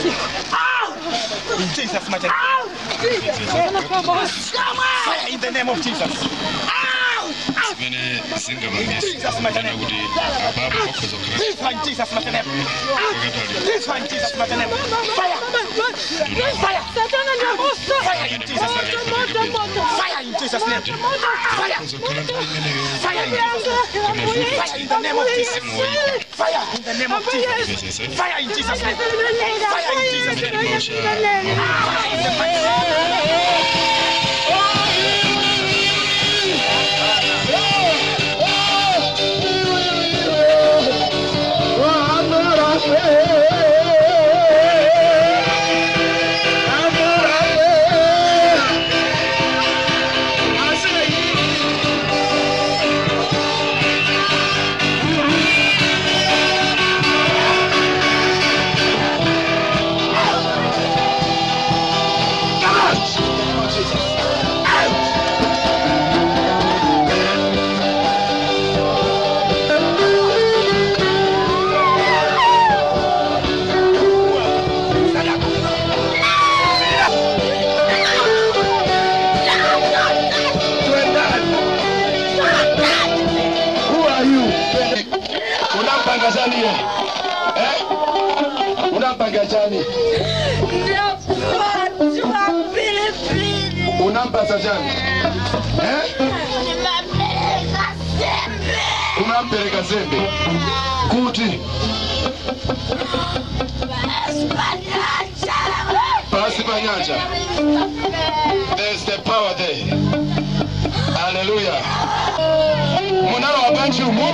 In Jesus' mighty name. Fire in the name of Jesus. Zimene zingapangise kuti apapo pakhoza kukhala This one, Jesus' mighty name. This one, Jesus' mighty name. Fire. Fire. Fire in Jesus' name. Fire in Jesus' name. Fire. Pakhoza kukhala nthawi imeneyo Fire in Jesus'. Fire in the name of Jesus. Fire in the name of Jesus. Fire in Jesus' name. Fire in Jesus' name. Fire in the mighty name. Come out! In the name of Jesus. Out! Stand up. Who are you? Unampanga chani ye? Eh? Unampanga chani? Unampasa chani? Eh? Unampeleka sembe. Kuti pasi pa nyanja. There's the power there. Hallelujah. Munalo wa banchi umu?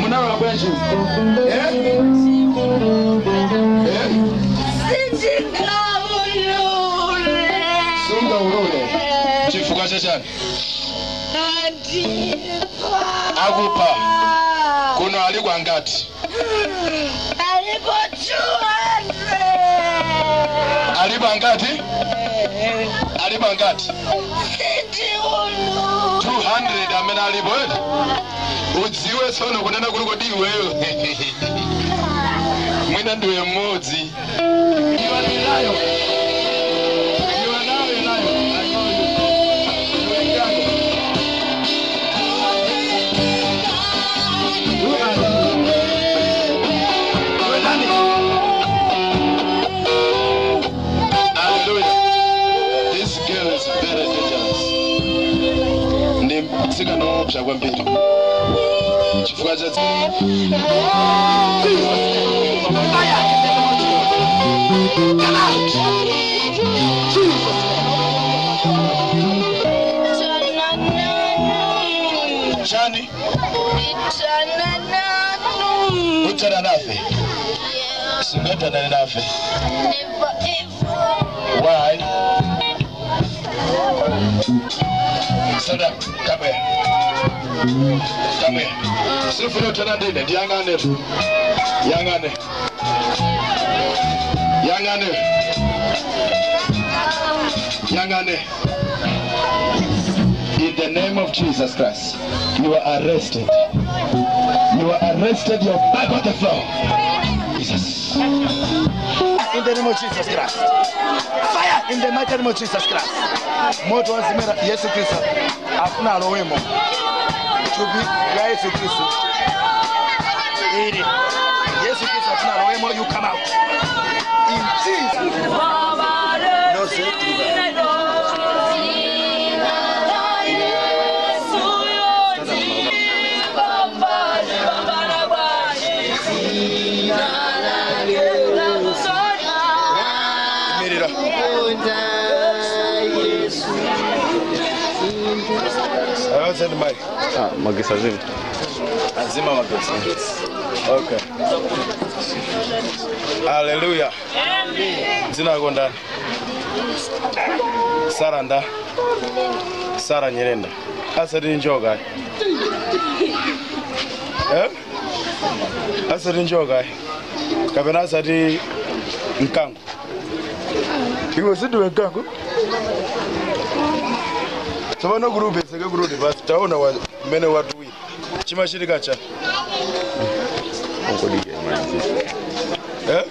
Munalo wa banchi. Eh? Eh? Sunga ulule. Chifukwa cha chani? Akupa. Kuno alikwa ngati. Alipo 200. Alipo ngati? Alipo ngati? 200 amene alipo eti? Udziwe tsono kunena kuli kodi iweyo. Mwina ndiwe mmodzi. You are the lion. You are now a lion. I know you. You are a dragon. Who are you? You are nani? Hallelujah. This girl is very dangerous. Ndi mtsikana woopsa kwambiri. Chifukwa cha Fire in the name of Jesus. Come out. Jesus. Chani utsana nafe. Singatana nafe. Why? Stand up. Come here. Come here. Sifuna uthana ndine ndiyang'ane tu. Yang'ane. Yang'ane. Yang'ane. In the name of Jesus Christ, you are arrested. You are arrested. You are back on the floor. Jesus. In the name of Jesus Christ. Fire in the mighty name of Jesus Christ. Moto wazimera Yesu Kristo. Afuna alowemo. Chubi ya Yesu Kristo. Ili. Yesu Kristo afuna alowemo, you come out. In Jesus. No say Imirira. Send mic. Ah, magesi azima. Azima magesi. Okay. Hallelujah. Dzina lako ndani? Sara nda? Sara Nyerenda. Asati njoka. Eh? Asati njoka. Kapena asati mkango. Iwe sindiwe mkango? Tsopano kuti upezeke kuti uli taona mmene watuwira. Chimachitika cha. Onkodike manzi. Eh?